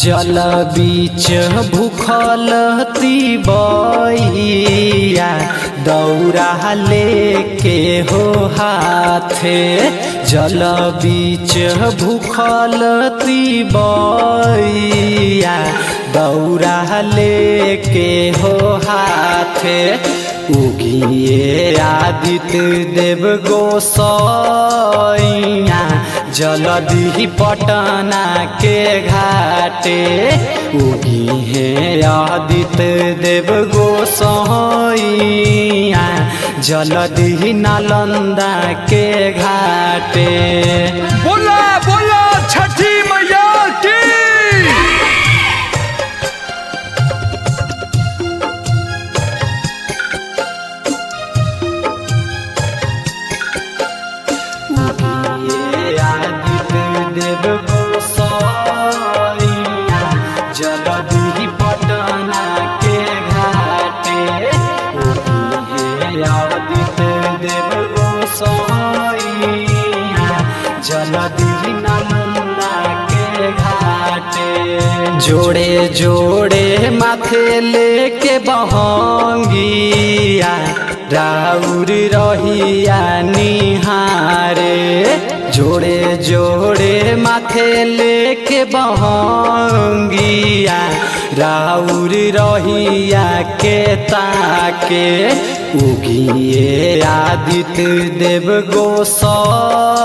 जल बीच भूखल तिबैया दौरा लेके हो हाथे। जल बीच भूखल तिबैया दौरा लेके हो हाथे। उगिए आदित्य देव गोसैया जलदी पटना के घाटे। उगिए आदित्य देव गोसैया जलदी नालंदा के घाटे। बोला बोला छठी मैया की। उगिए आदित्य देव गोसैया जलदी पटना के घाटे। उगिए आदित्य देव गोसैया जलदी नालंदा के घाटे। जोड़े जोड़े माथे लेके बहंगिया राउर रहिया निहारे। जोड़े जोड़े माथे लेके बहंगिया राउर रहिया के ताके। उगिए आदित्य देव गोसैया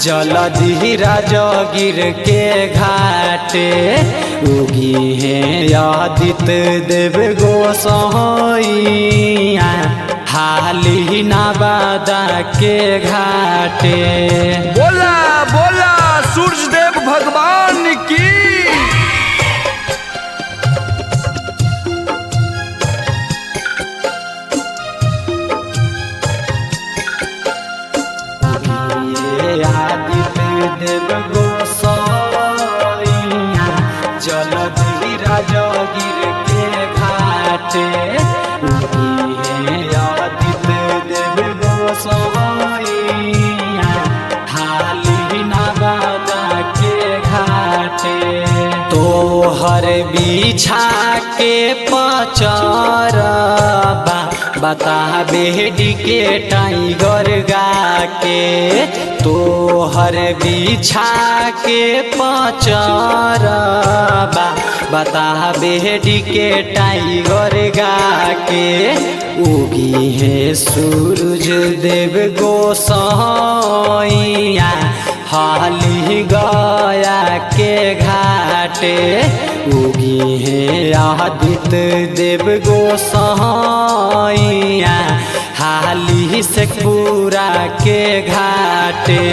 जलधि राजगीर के घाटे। उगिए आदित्य देव गोसैया हाली नवादा के घाटे। बोला बोला सूरज देव भगवान की। उगिए आदित्य देव गोसैया जलधि राजगीर के घाटे। उगिए आदित्य देव गोसैया हाली नवादा के घाटे। तोहर बिछा के पचरबा बता बेडी के टाइगर गा के। तोहर बिछा के पचरबा बता बेडी के टाइगर गा के। उगी है सूरज देव गोसैया हाली गया के घाटे। उगी है आदित्य देव गोसैया हाली से पूरा के घाटे।